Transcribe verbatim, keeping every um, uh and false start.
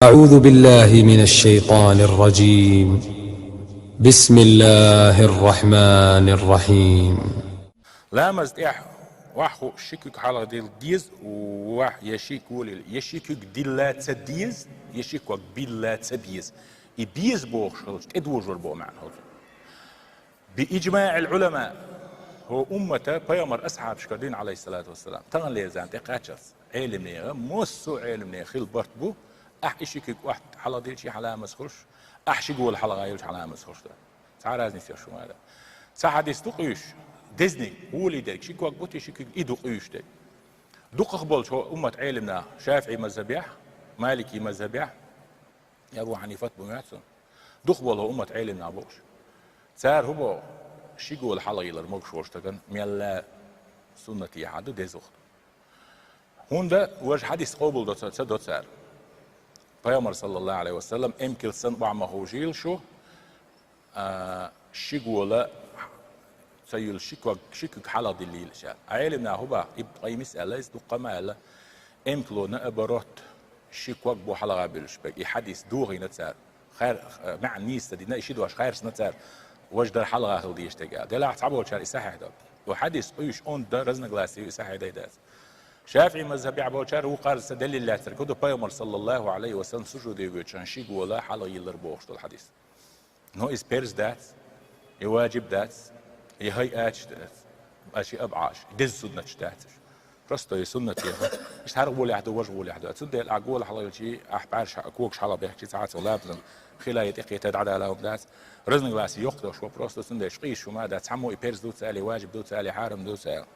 أعوذ بالله من الشيطان الرجيم. بسم الله الرحمن الرحيم. Ламаз тӀехь вахь хууш ши куьг хьалха дилла деза, вахь я ши куьг дилла ца деза, я ши куьг билла ца беза. И беза бохуш хилча, тӀедожор боху маьӀна хӀокху. بإجماع العلماء, хӀо уммата пайхамар асхьабашка дина, Ӏалайхиссалату вассалам, таханлера заман тӀекхаччалц Ӏелимнеха, массо а Ӏелимнеха хилла барт бу, ахь и ши куьг охьа хьалха дилчи хьан ламаз хуьлуш, ахь ши гола хьалха йилчи хьан ламаз хуьлуш ду. Цхьа разница йолуш хӀума ду. Цхьа хьадис ду къуьйсуш, дезний, гӀоле дерг, ши куьг бу те, ши куьг и ду къуьйсуш дерг. Дукхах болчу хӀо уммат Ӏелимнах, ШафиӀи мазхабехь, Малики мазхабехь, Абу Хьанифат бу моьтту цунна. Дукха болу хӀо уммат Ӏелимнах бохуш. Цара хӀун боху, ши гола хьалха йиллар могуш волу стагана мелла суннатехьа ду деза вахта. ХӀунда важа хьадис къобал до ца, ца до цара. Пайхамар, саллаллаху Ӏалайхи ва саллам, эмкал санна охьа ма ховшийла шу, а, ши гола ца йилла ши куьг, ши куьг хьалха диллийла ша. Ӏелимнах хӀун боху, Ибн Къаййимас аьлла, иза дуккха ма аьлла, эмкало наоборот, ши куьг бу хьалха буьллуш берг. И хьадис дохийна цара. Хар-, маьӀна нийса ца дина, и ши дош харцна цара. Важа дар хьалха хила дезаш дерг аьлла. Делахь цхьаболчара и сахьихь до. Ву хьадис къуьйсуш онда разногласие ю, и сахьихь дай дац. ШафиӀи мазхабехь болчара вукхарца далил лаьцнарг хӀун ду, пайхамар, саллаллаху Ӏалайхи ва саллам, сужуд йоьгучу хенахь ши гола хьалха йиллар бохуш долу хьадис. Но иза перз дац, и важиб дац, и хӀайъаташ дац, аша и абӀаш, и деза суннаташ дац уьш. Просто и суннат яха. Иштта хӀара гӀолехь ду, важа гӀолехь ду. Цундела ахь гола хьалха йилчи, ахь бӀаьрша когаш хьалха бехкачи, цхьа а цо лабзан хила я тӀекхета дӀадала хӀума дац. Разногласие йоккха долуш ву, просто цундела къийсуш хӀума дац. Цхьаммо и перз ду ца аьлла, важиб ду ца аьлла, хьарам ду ца аьлла.